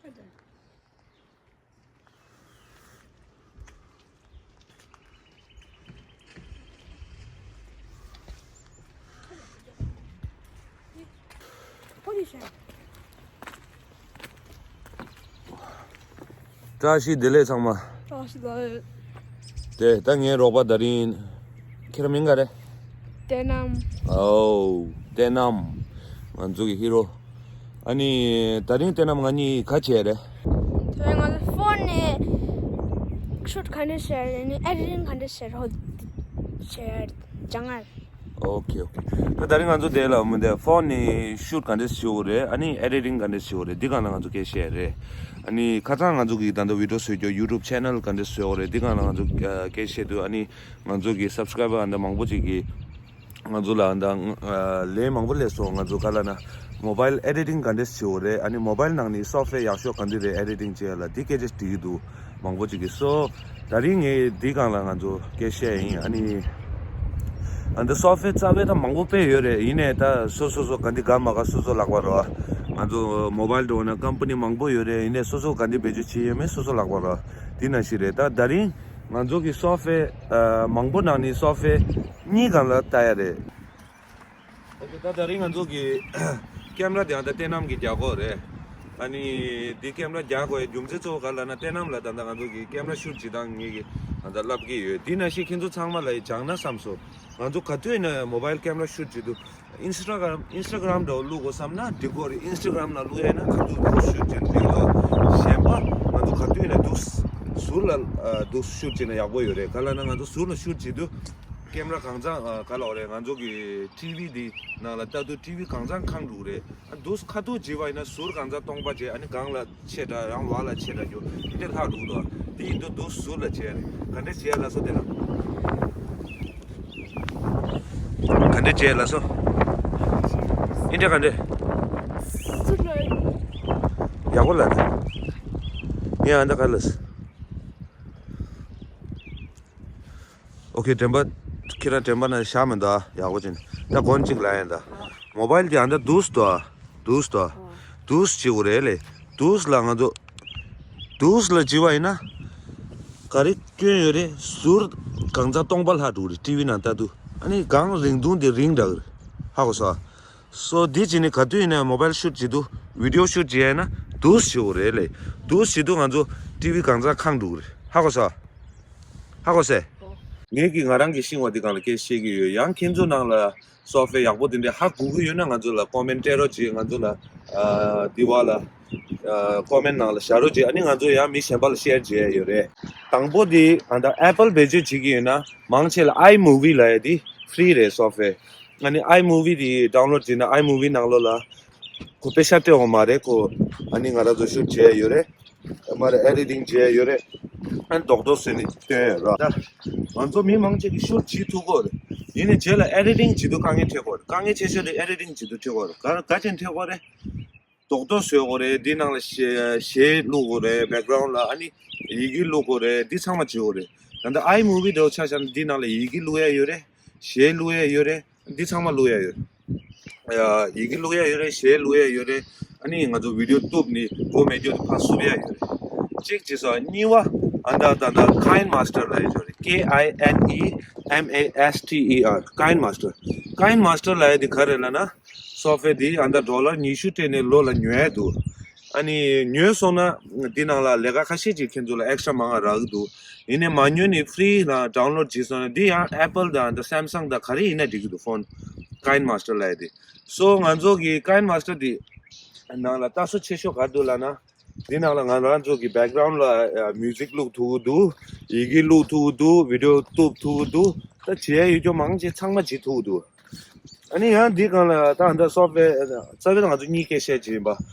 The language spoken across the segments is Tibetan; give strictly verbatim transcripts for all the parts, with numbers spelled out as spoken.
བཀྲ་ཤིས་བདེ་ལེགས་ཚང་མ། བཀྲ་ཤིས་བདེ་ལེགས། དེ་ད་ངའི་རོགས་པ་དེ་རིང་ཁྱེད་རང་མིང་ག་རེ། བསྟན་ནམ། ཨོ། བསྟན་ནམ། ང་ཚོ་གི་ཧི་རོ། ཨ་ནི་དེ་རིང་བསྟན་ནམ་ང་གཉིས་ག་བྱས་རེད། དེ་རིང་ང་ཚོ་ཕོན་ནས་ཤུཊ་ག་འདྲ་བྱས་རེད། ཨ་ནི་ཨེ་ཌི་ཊིང་ག་འདྲ་བྱས་རེད། ཧོ། བྱས་རེད། སྦྱང་ང་། ཨོ་ཁེ་ཨོ་ཁེ། ད་དེ་རིང་ང་ཚོ་དེ་ལ་མི་འདི་ཕོན་ནས་ཤུཊ་ག་འདྲས་བྱེད་དགོས་རེད། ཨ་ནི་ཨེ་ཌི་ཊིང་ག་འདྲས་བྱེད་དགོས་རེད། འདི་སྒང་ལ་ང་ཚོ་སྐད་བཤད་རེད། ཨ་ནི་ཁ་སང་ང་ཚོ་གི་ད་ལྟ་བི་ཌི་ཡོ་བཟོ་རྒྱུ་ཡུ་ཊུབ་ཆེ་ནལ་ག་འདྲས་བཟོ་དགོས་རེད། འདི་སྒང་ལ་ང་ཚོ་སྐད་བཤད་དུས། ཨ་ནི་ང་ཚོ་གི་སབ་སི་ཀ་རའི་བར་ད་མང་པོ་ཅིག་གིས་ང་ཚོ་ལ་ད་ལན་མང་པོ་སླེབས་སོང་། ང་ཚོ་ག་ལབ་ན་མོ་བྷལ་ཨེ་ཌི་ཊིང་ག་འདྲས་བྱེད་དགོས་རེད། ཨ་ནི་མོ་བྷལ་ནང་ནས་སོབ་ཝེར་ཡག་ཤོས་ག་འདི་རེད། ཨེ་ཌི་ཊིང་བྱེད་ཡ་ལ་འདི་སྐད་ཆ་དྲིས་ཀྱི་འདུག་མང་པོ་ཅིག་གིས། སོ་ད་རིང་ངས་འདི་སྒང་ལ་ང་ཚོ་སྐད་བཤད་ཡིན། ཨ་ནི་ཨ་འདི་སོབ་ཝེར་རྩ་བའི་ད་མང་པོ་དཔེ་ཡོད་རེད། ཡིན་ནའི་ད་སོ་སོ་སོ་ག་འདི་དགའ་མ་དགའ་སོ་སོ་ལག་པ་རེད། ང་ཚོ་མོ་བྷལ་འདྲ་བོ་ན་ཀམ་པ་ནི་མང་པོ་ཡོད་རེད། ཡིན་ནའི་སོ་སོ་ག་འདི་བེད་སྤྱོད་བྱེད་ཡོད་མེད་སོ་སོ་ལག་པ་རེད། འདི་ནང་བཞིན་རེད། ད་ད་རིང་ང་ཚོ་གི་སོབ་ཝེར་ཨ་མང་པོ་ནང་ནས་སོབ་ཝེར་གཉིས་སྒང་ལ་ལྟ་ཡ་རེད། ཨོ་ཁེ། ད་ད་རིང་ང་ཚོ་གི་ཀེམ་ར་དེ་ཡང་ད་བསྟན་ནམ་གྱིས་རྒྱག་གོ་རེད། ཨ་ནི་འདི་ཀེམ་ར་རྒྱག་དགོས་ཡའི་རྒྱུ་མཚན་གཙོ་བོ་ག་ལབ་ན། བསྟན་ནམ་ལ་ད་ལྟ་ང་ཚོ་གི་ཀེམ་ར་ཤུཊ་བྱེད་སྟངས་ངེད་ཀྱིས་ད་ལྟ་བསླབ་ཀྱི་ཡོད། འདི་ནང་བཞིན་ཁྱེད་ཚོ་ཚང་མ་ལ་ཡི་སྦྱང་ན་བསམ་སོང་། ང་ཚོ་ག་དུས་ཡིན་ན་མོ་བྷལ་ཀེམ་ར་ཤུཊ་བྱེད་དུས་ཨིན་སི་ཊ་གྷ་རམ་ཨིན་སི་ཊ་གྷ་རམ་འདྲ་བོ་བླུག་དགོས་བསམ་ན་འགྲིག་གོ་རེད། ཨིན་སི་ཊ་གྷ་རམ་ལ་བླུག་ཡ་ཡིན་ན་ཁ་ཐུག་འདུག་ཤུཊ་བྱེད་འགྲིག་གོ། གཞན་པ་ང་ཚོ་ག་དུས་ཡིན་ན་འདུག་ཟུར་ལ་འདུག་ཤུཊ་བྱེད་ན་ཡག་པོ་ཡོད་རེད། ག་ལབ་ན་ང་ཚོ་ཟུར་ལ་ཤུཊ་བྱེད་དུས། ཀེམ་ར་གང་ཚང་ཨ་ག་ལབ་དགོས་རེད། ང་ཚོ་གི་ཊི་ཝི་འདི་ནང་ལ་ལྟ་དུས་ཊི་ཝི་གང་ཚང་ཁེངས་འགྲོ་གི་རེད། ཨ་འདུག་ཁ་ཐུག་བྱེད་པ་ཡིན་ན་ཟུར་གང་ཚང་སྟོང་པ་བྱས། ཨ་ནི་སྒང་ལ་ཆེ་དྲགས་ཡང་བར་ལ་ཆེ་དྲགས་རྒྱུ་འདི་འདྲས་ལྷག་འགྲོ་གི་འདུག་དེ་ཡིན་དུས་འདུག་ཟུར་ལ་བྱས་རེད། ག་འདྲས་བྱས་ལབ་སོང་། དེ་ལ་ག་འདྲས་བྱས་ལབ་སོང་། ཨིན་འདྲས་ག་འདྲས། ཟུར་ལ། ཡག་པོ་ལབ་དེ། ངས་ཨ་འདྲ་ག་ལབ་སོང་། ཨོ་ཁེ། དྲན་པ། ཁྱེད་རང་དྲན་པ་ན་བཞག་མི་འདུག་ཨ། ཡག་པོ་བྱས་ནས་ད་གོན་གཅིག་ལ་ཡིན་ད། མོ་བྷལ་དེ་ཨ་འདྲ་འདུག་སྟོ། འདུག་སྟོ། འདུག་བྱེད་དགོས་རེད་ལེ། འདུག་ལ་ང་ཚོ་འདུག་ལ་བྱེད་པ་ཡིན་ན་ག་རེ་སྐྱོན་ཡོད་རེད། ཟུར་གང་ཚང་སྟོང་པ་ལྷག་འགྲོ་གི་རེད། ཊི་ཝི་ནང་ལྟ་དུས། ཨ་ནི་སྒང་རིང་ཐུང་དེ་རིང་འདྲ་གི་རེད། ཧ་གོ་སོང་། སོ་འདི་བྱས་ནས་ག་དུས་ཡིན་ན་མོ་བྷལ་ཤུཊ་བྱེད་དུས་བི་ཌི་ཡོ་ཤུཊ་བྱེད་ཡ་ཡིན་ན་འདུག་བྱེད་དགོས་རེད་ལེ། འདུག་བྱེད་དུས་ང་ཚོ་ཊི་ཝི་གང་ཚང་ཁེངས་འགྲོ་གི་རེད། ཧ་གོ་སོང་། ཧ་གོ་སོང་། ངེད་ཀྱིས་ང་རང་གི་ཤེས་པ་འདི་སྒང་ལ་སྐད་བཤད་ཀྱི་ཡོད། ཡང་ཁྱེད་ཚོ་ནང་ལ་སོབ་ཝེར་ཡག་པོ་དེ་འདྲས་ཧ་གོ་གི་ཡོད་ན་ང་ཚོ་ལ་ཀོ་མེན་ཊི་སྤྲད་རོགས་བྱེད། ང་ཚོ་ལ་ཨ་འདི་བ་ལ་ཨ་ཀོ་མེན་ཊི་ནང་ལ་བཞག་རོགས་བྱེད། ཨ་ནི་ང་ཚོ་ཡང་མི་གཞན་པ་ལ་ཤེར་བྱེད་ཡ་ཡོད་རེད། དང་པོ་དེ་ཨ་ད་ཨེ་པལ་བེད་སྤྱོད་བྱེད་ཀྱི་ཡོད་ན་མང་ཆེ་ལ་ཨའི་མུ་ཝི་ལབ་ཡ་དེ་ཧྥི་རི་རེད། སོབ་ཝེར། ཨ་ནི་ཨའི་མུ་ཝི་དེ་ཌའུན་ལོཌ་བྱེད་ན་ཨའི་མུ་ཝི་ནང་ལོགས་ལ་ཁོ་པེ་ཤ་སྤྲད་དགོས་མ་རེད་ཁོ། ཨ་ནི་ང་རང་ཚོ་ཤུཊ་བྱེད་ཡ་ཡོད་རེད། མ་རེད། ཨེ་ཌི་ཊིང་བྱས་ཡོད་རེད། ཨན་རྡོག་རྡོག་བཟོས་ནས་སྟོན་ཡོད་ར། ད་ང་ཚོ་མི་མང་ཆེ་གིས་ཤུཊ་བྱེད་ཐུབ་ཀྱི་ཡོད་རེད། ཡིན་ནའི་རྗེས་ལ་ཨེ་ཌི་ཊིང་བྱེད་དུས་དཀའ་ངལ་འཕྲད་ཀྱི་ཡོད་རེད། དཀའ་ངལ་ཆེ་ཤོས་དེ་ཨེ་ཌི་ཊིང་བྱེད་དུས་འཕྲད་ཀྱི་ཡོད་རེད། ག་ག་ཅན་འཕྲད་ཀྱི་ཡོད་རེད། རྡོག་རྡོག་བཟོས་ཀྱི་ཡོད་རེད། འདི་ནང་ལ་གཞས་གཞས་བླུག་དགོས་རེད། བེག་གྷ་རའུན་ལ་ཨ་ནི་ཡི་གེ་བླུག་དགོས་རེད། འདི་ཚང་མ་བྱེད་དགོས་རེད། ད་ལྟ་ཨའི་མུ་ཝི་འདྲ་བོ་ཆ་བཞག་ན་འདི་ནང་ལ་ཡི་གེ་བླུག་ཡ་ཡོད་རེད། གཞས་བླུག་ཡ་ཡོད་རེད། འདི་ཚང་མ་བླུག་ཡ་ཡོད། ཡ་ཡི་གེ་བླུག་ཡ་ཡོད་རེད། གཞས་བླུག་ཡ་ཡོད་རེད། ཨ་ནི་ང་ཚོ་བི་ཌི་ཡོ་གཏུབ་ནི་གོ་མེད་རྒྱུ་དེ་ཕར་བསུབ་ཡ་ཡོད་རེད། གཅིག་བྱས་སོང་། གཉིས་པ་ཨ་ད་ད་ད་ཀའིན་མཱ་སི་ཊར་ལབ་ཡ་ཡོད་རེད། ཀེ་ཨའི་ཨེན་ཨི་ཨེམ་ཨེ་ཨེས་ཊི་ཨི་ཨར། ཀའིན་མཱ་སི་ཊར། ཀའིན་མཱ་སི་ཊར་ལབ་ཡ་དེ་ག་རེ་ལབ་ན་སོབ་ཝེར་དེ་ཨ་ད་ཌོ་ལར་ཉི་ཤུ་སྤྲད་ནས་ལོ་ལ་ཉོ་ཡ་འདུག་ཨ་ནི་ཉོས་སོང་ན་འདི་ནང་ལ་ལས་ཀ་ཁ་ཤས་ཅིག་ཁྱེད་ཚོ་ལ་ཨེག་སི་ཊྲ་མང་ང་རག་གི་འདུག་ཡིན་ནའི་མ་ཉོས་ནས་ཧྥི་རི་ལ་ཌའུན་ལོཌ་བྱས་སོང་ན་འདི་ཡང་ཨེ་པལ་དང་ད་སེམ་སང་དང་ག་རེ་ཡིན་ན་འགྲིག་གི་འདུག་ཕོན། ཀའིན་མཱ་སི་ཊར་ལབ་ཡ་དེ། སོ་ང་ཚོ་གི་ཀའིན་མཱ་སི་ཊར་དེ་ནང་ལ་ལྟ་སོ་ཆེ་ཤོས་ག་རེ་འདུག་ལབ་ན། འདི་ནང་ལ་ང་རང་ཚོ་གི་བེག་གྷ་རའུན་ལ་མིའུ་ཟིག་བླུག་ཐུབ་ཀྱི་འདུག་ཡི་གེ་བླུག་ཐུབ་ཀྱི་འདུག་བི་ཌི་ཡོ་གཏུབ་ཐུབ་ཀྱི་འདུག་ད་བྱེད་ཡ་ཡོད་རྒྱུ་མང་ཆེ་ཚང་མ་བྱེད་ཐུབ་ཀྱི་འདུག་ཨ་ནི་ཡང་འདི་སྒང་ལ་ད་ཨ་ད་སོབ་ཝེར་རྩ་བའི་ང་ཚོ་གཉིས་ཀས་བཤད་ཀྱི་ཡིན་པ།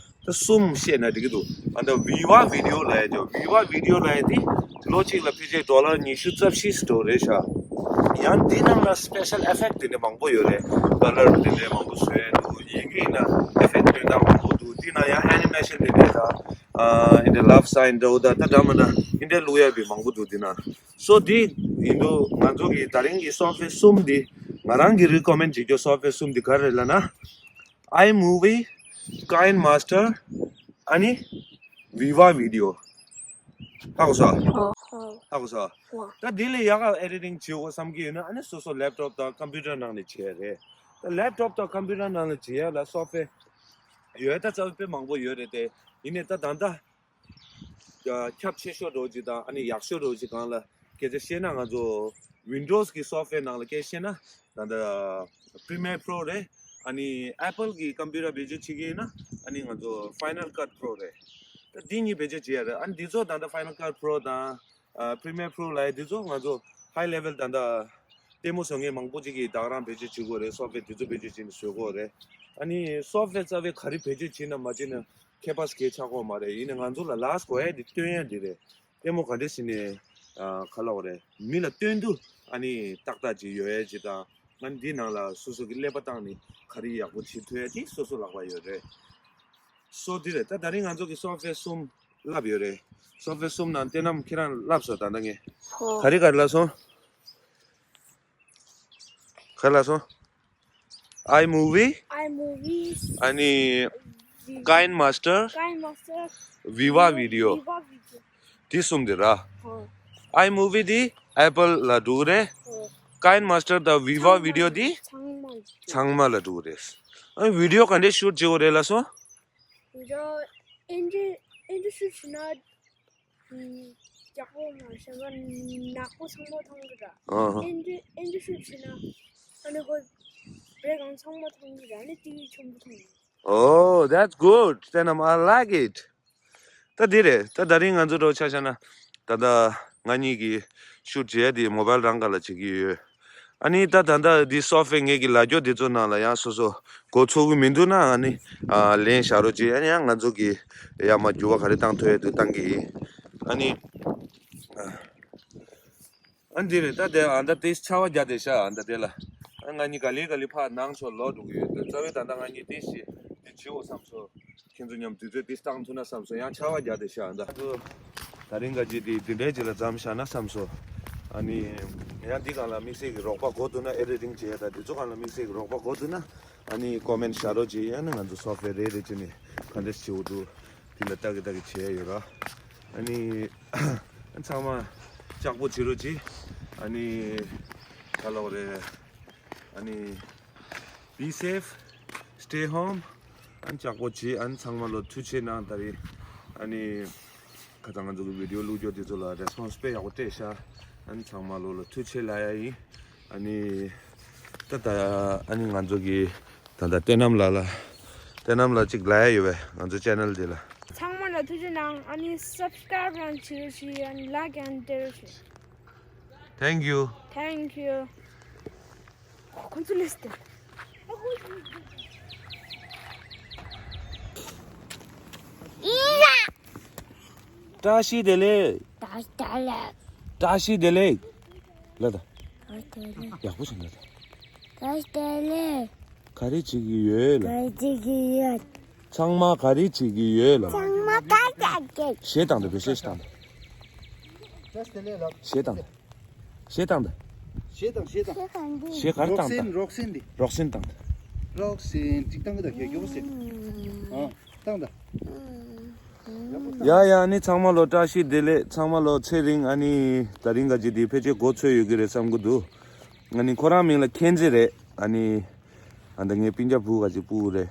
ད་གསུམ་བཤད་ན་འགྲིག་གི་འདུག་ཨ་ད་བི་ཝ་བི་ཌི་ཡོ་ལབ་ཡ་དེ། བི་ཝ་བི་ཌི་ཡོ་ལབ་ཡ་དེ་ལོ་གཅིག་ལ་ཕལ་ཆེར་ཌོ་ལར་ཉི་ཤུ་རྩ་བཞི་ཙམ་རེད་ཤག་ཡང་འདི་ནང་ལ་སི་པེ་ཤལ་ཨེ་ཕེག་དེ་འདྲ་མང་པོ་ཡོད་རེད། ཀ་ལར་དེ་འདྲ་མང་པོ་བཟོས་འདུག་ཡི་གེ་ཡིན་ན་ཨེ་ཕེག་སྟོན་སྟངས་མང་པོ་འདུག་འདི་ནང་ཡང་ཨེ་ནི་མེ་ཤན་དེ་འདྲ་དང་ཨ་འདི་འདྲ་ལབ་སའིན་འདྲ་བོ་དང་ད་འདྲ་མི་འདྲ་འདི་འདྲ་བླུག་ཡ་བི་མང་པོ་འདུག་འདི་ནང་། སོ་འདི་ཡིན་དུས་ང་ཚོ་གི་ད་རིང་གི་སོབ་ཝེར་གསུམ་འདི། ང་རང་གི་རི་ཀོ་མེན་ཌ་བྱེད་རྒྱུ་སོབ་ཝེར་གསུམ་འདི་ག་རེ་རེད་ལབ་ན། ཨའི་མུ་ཝི། ཀའིན་མཱ་སི་ཊར། ཨ་ནི་ Viva Video། ཧ་གོ་སོང་། ཧ་གོ་སོང་། ད་དེ་ལས་ཡག་ག་ཨེ་ཌི་ཊིང་བྱེད་དགོས་བསམ་གྱི་ཡོད་ན་ཨ་ནི་སོ་སོ་ལེབ་ཊོབ་དང་ཀམ་པུ་ཊར་ནང་ནས་བྱེད་ཡ་རེད། ད་ལེབ་ཊོབ་དང་ཀམ་པུ་ཊར་ནང་ལ་བྱེད་ཡ་ལ་སོབ་ཝེར་ཡོད་ད་རྩ་བའི་དཔེ་མང་པོ་ཡོད་རེད་དེ། ཡིན་ནའི་ད་ད་ལྟ་ཁྱབ་ཆེ་ཤོས་འདྲ་བོ་ཅིག་དང་ཨ་ནི་ཡག་ཤོས་འདྲ་བོ་ཅིག་སྒང་ལ་སྐད་ཆ་བཤད་ན་ང་ཚོ་ཝིན་ཌོ་སི་གི་སོབ་ཝེར་ནང་ལ་སྐད་ཆ་བཤད་ན་ད་ལྟ་པི་རི་མི་ཡར་པོ་རོ་རེད། ཨ་ནི་ཨེ་པལ་གི་ཀམ་པུ་ཊར་བེད་སྤྱོད་བྱེད་ཀྱི་ཡིན་ན་ཨ་ནི་ང་ཚོ་ཕའི་ནལ་ཀཊ་པོ་རོ་རེད། ད་འདི་གཉིས་བེད་སྤྱོད་བྱེད་ཡ་རེད། ཨ་ནི་འདི་ཚོ་ད་ལྟ་ཕའི་ནལ་ཀཊ་པོ་རོ་དང་པི་རི་མི་ཡར་པོ་རོ་ལབ་ཡ་འདི་ཚོ་ང་ཚོ་ཧའི་ལེ་ཝལ་ད་ལྟ་ལྟད་མོ་བཟོ་མཁན་མང་པོ་ཅིག་གིས་བདག་རང་བེད་སྤྱོད་བྱེད་དགོས་རེད། སོབ་ཝེར་འདི་ཚོ་བེད་སྤྱོད་བྱེད་ནས་བཟོ་དགོས་རེད། ཨ་ནི་སོབ་ཝེར་རྩ་བའི་ག་རེ་བེད་སྤྱོད་བྱེད་ན་མ་བྱེད་ན་ཁྱད་པར་གང་ཡང་ཆགས་ཀྱི་ཡོད་མ་རེད། ཡིན་ནའི་ང་ཚོ་ལ་ལགས་དགོས་ཡ་འདི་སྟོན་ཡ་འདི་རེད། ལྟད་མོ་ག་འདྲས་བྱས་ནས་ཨ་ག་ལབ་དགོས་རེད། མི་ལ་སྟོན་དུས་ཨ་ནི་ཏག་ཏག་ཅིག་ཡོད་ཡ་ཅིག་དང་ཨ་ནི་འདི་ནང་ལ་སོ་སོ་གི་ཀླད་པ་བཏང་ནས་ག་རེ་ཡག་པོ་བྱེད་ཐུབ་ཡ་དེ་སོ་སོ་ལག་པ་ཡོད་རེད། སོ་འདི་རེད། ད་ད་རིང་ང་ཚོ་གི་སོབ་ཝེར་གསུམ་བསླབས་ཡོད་རེད། སོབ་ཝེར་གསུམ་ནང་བསྟན་ནམ་ཁྱེད་རང་བསླབས་སོང་། ད་ལྟ་ངས་ཧོ། ག་རེ་ག་རེ་བསླབས་སོང་། ག་རེ་བསླབས་སོང་། iMovie། iMovie། ཨ་ནི་ཀའིན་མཱས་ཊར། ཀའིན་མཱས་ཊར། Viva Video། Viva Video། དེ་གསུམ་དེ་ར། ཧོ། iMovie་དེ་ཨེ་པལ་ལ་འགྲོ་གི་རེད། ཧོ། ཀའིན་མཱས་ཊར་དང་Viva Video་དེ་ཚང་མ་ཚང་མ་ལ་འགྲོ་གི་རེད། ཨ་ནི་ཝི་ཌི་ཡོ་ག་འདྲས་ཤུཊ་བྱེད་དགོས་རེད་ལབ་སོང་། ཝི་ཌི་ཡོ་ཨེ་འདྲས་ཨེ་འདྲས་ཤུཊ་བྱས་ན་ཨམ་ཡག་པོ་མ་བྱས་པ་ནག་པོ་ཚང་མ་མཐོང་གི་ར། ཨ་ཧ། ཨེ་འདྲས་ཨེ་འདྲས་ཤུཊ་བྱས་ན་ཨ་ནི་ཁོ་བེག་གྷ་རའུན་ཌ་ཚང་མ་མཐོང་གི་ར། ཨ་ནི་ཏིག་ཆེན་པོ་མཐོང་གི། Oh, that's good. Then I like it. ད་འདི་རེད། ད་ད་རིང་ང་ཚོ་འདྲ་བོ་ཆ་བཞག་ན་ད་ལྟ་ང་གཉིས་ཀྱིས་ཤུཊ་བྱེད་ཡ་དེ་མོ་བཱའིལ་རང་ག་ལ་བྱེད་ཀྱི་ཡོད། ཨ་ནི་ད་ད་ལྟ་འདི་སོབ་ཝེར་ངེད་ཀྱི་ལ་རྒྱོ་འདི་ཚོ་ནང་ལ་ཡང་སོ་སོ་མགོ་ཚོད་ཀྱི་མི་འདུག་ན་ཨ་ནི་ཨ་ལན་བཞག་རོགས་གྱིས། ཨ་ནི་ཡང་ང་ཚོ་གིས་ཡར་མར་འགྱུར་བ་ག་རེ་བཏང་ཐུབ་ཡ་འདུག་བཏང་གི་ཡིན། ཨ་ནི་ཨ། ཨ་འདི་རེད། ད་དེ་ཨ་ད་དེ་ཆར་པ་རྒྱག་བསྡད་ཤག་ཨ་ད་དེ་ལ། ཨ་ང་གཉིས་ག་ལེ་ག་ལེ་ཕར་ནང་ཕྱོགས་ལོག་འགྲོ་གི་ཡོད། རྩ་བའི་ད་ལྟ་ང་གཉིས་དེ་ཞིག་དེ་བྱེད་འོ་བསམ་སོང་། ཁྱེད་ཚོ་མཉམ་དུས་ཚོད་དེ་བཏང་ཐུབ་ན་བསམ་སོང་། ཡང་ཆར་པ་རྒྱག་བསྡད་ཤག་ཨ་ད། ད་རིང་ག་ཅིག་དེ་དེ་འདྲའི་ཅིག་ལ་མཚམས་བཞག་ན་བསམ་སོང་། ཨ་ནི་ཡང་འདི་སྒང་ལ་དམིགས་བསལ་གྱི་རོགས་པ་དགོས་འདུག་ན། ཨེ་ཌི་ཊིང་བྱེད་ཡ་ད་དེ་ཚོ་སྒང་ལ་དམིགས་བསལ་གྱི་རོགས་པ་དགོས་འདུག་ན་ཨ་ནི་ཀོ་མེན་ཊི་བཞག་རོགས་གྱིས། ཨ་ནི་ང་ཚོ་སོབ་ཝེར་རེ་རེ་བྱས་ནས་ག་འདྲས་བྱེད་འོ་འདུག་དེ་ལ་ལྟ་གི་ལྟ་གི་བྱས་ཡོད་ར། ཨ་ནི་ཚང་མ་ལྕགས་པོ་བྱེད་རོགས་གྱིས། ཨ་ནི་ག་ལབ་དགོས་རེད། ཨ་ནི་be safe, stay home. ཨ་ནི་ལྕགས་པོ་བྱེད། ཨ་ནི་ཚང་མ་ལོ་ཐུགས་རྗེ་གནང་། ད་རེས་ཨ་ནི་ཁ་སང་ང་ཚོ་གི་ཝི་ཌི་ཡོ་བླུགས་རྒྱུ་དེ་ཚོ་ལ་རེ་སི་པོན་སི་དཔེ་ཡག་པོ་སྤྲད་ཤག་ཨ་ནི་ཚང་མ་ལོ་ལ་ཐུགས་རྗེ་ལབ་ཡ་ཡིན། ཨ་ནི་ད་ད་ཨ་ནི་ང་ཚོ་གི་ད་ལྟ་བསྟན་རྣམ་ལགས་ལ། བསྟན་རྣམ་ལགས་གཅིག་ལབ་ཡ་ཡོད་པས་ང་ཚོ་ཅེ་ནལ་འདི་ལ། ཚང་མ་ལ་ཐུགས་རྗེ་གནང་། ཨ་ནི་སབ་སི་ཀ་རའིབ་ཡང་བྱེད་རོགས་གྱིས། ཨ་ནི་ལའིཀ་ཡང་སྤྲད་རོགས་གྱིས། Thank you. Thank you. ཁོ་ཁོ་ཚོ་ལིས་ཏེ། བཀྲ་ཤིས་བདེ་ལེགས། བཀྲ་ཤིས་བདེ་ལེགས། བཀྲ་ཤིས་བདེ་ལེགས། ལ་ད། བཀྲ་ཤིས་བདེ་ལེགས། ཡག་པོ་བྱུང་ལ་ད། བཀྲ་ཤིས་བདེ་ལེགས། ག་རེ་བྱེད་ཀྱི་ཡོད་ལ། ག་རེ་བྱེད་ཀྱི་ཡོད། ཚང་མ་ག་རེ་བྱེད་ཀྱི་ཡོད་ལ། ཚང་མ་ག་རེ་བྱེད་ཀྱི། གཞས་བཏང་དང་། བོད་གཞས་ཤིག་བཏང་དང་། བཀྲ་ཤིས་བདེ་ལེགས་ལབ། གཞས་བཏང་དང་། གཞས་བཏང་དང་། གཞས་དང་གཞས་དང་། གཞས་ག་རེ་བཏང་དང་། རོགས་སེམས་རོགས་སེམས་འདི། རོགས་སེམས་བཏང་དང་། རོགས་སེམས་གཅིག་བཏང་གི་ད་གས་མགྱོགས་པོ་སེམས། ཨ་བཏང་དང་། ཡ་ཡ། ཨ་ནི་ཚང་མ་ལོ་བཀྲ་ཤིས་བདེ་ལེགས། ཚང་མ་ལོ་ཚེ་རིང་། ཨ་ནི་ད་རིང་ག་ཅིག་འདི་ཕལ་ཆེར་གོ་ཚོད་ཡོད་ཀྱི་རེད་བསམ་གྱི་འདུག་ཨ་ནི་ཁོ་རང་མིང་ལ་མཁྱེན་བརྩེ་རེད། ཨ་ནི་ཨ་ད་ངའི་སྤུན་ཀྱག་བུ་ག་ཅིག་སྤུ་གུ་རེད།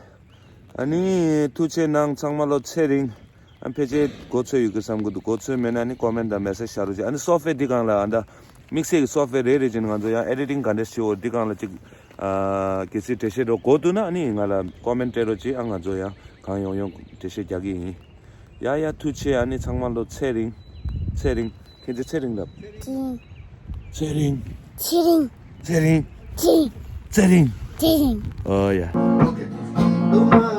ཨ་ནི་ཐུགས་རྗེ་གནང་། ཚང་མ་ལོ་ཚེ་རིང་། ཨ་ཕལ་ཆེར་གོ་ཚོད་ཡོད་ཀྱི་བསམ་གྱི་འདུག་གོ་ཚོད་མེད་ན་ནི་ཀོ་མེན་ཊི་དང་མེ་སེ་ཇི་བཞག་རོགས་གྱིས། ཨ་ནི་སོབ་ཝེར་འདི་སྒང་ལ་ཨ་ད་དམིགས་བསལ་གྱི་སོབ་ཝེར་རེ་རེ་བྱས་ནས་ང་ཚོ་ཡང་ཨེ་ཌི་ཊིང་ག་འདྲས་བྱེད་འོ་འདི་སྒང་ལ་ཅིག་ཨ་གལ་སྲིད་འགྲེལ་བཤད་འདྲ་དགོས་འདུག་ན་ཨ་ནི་ང་ལ་ཀོ་མེན་ཊི་སྤྲད་རོགས་གྱིས། ཨ་ང་ཚོ་ཡང་གང་ཡོང་ཡོང་འགྲེལ་བཤད་རྒྱག་གི་ཡིན། ཡ་ཡ། ཐུགས་རྗེ་ཆེ། ཨ་ནི་ཚང་མ་ལོ་ཚེ་རིང་། ཚེ་རིང་། ཁྱེད་ཚོ་ཚེ་རིང་ལབ། ཚེ་རིང་། ཚེ་རིང་། ཚེ་རིང་། ཚེ་རིང་། ཚེ་རིང་། ཚེ་རིང་། ཚེ་རིང་། ཨོ་ཡ།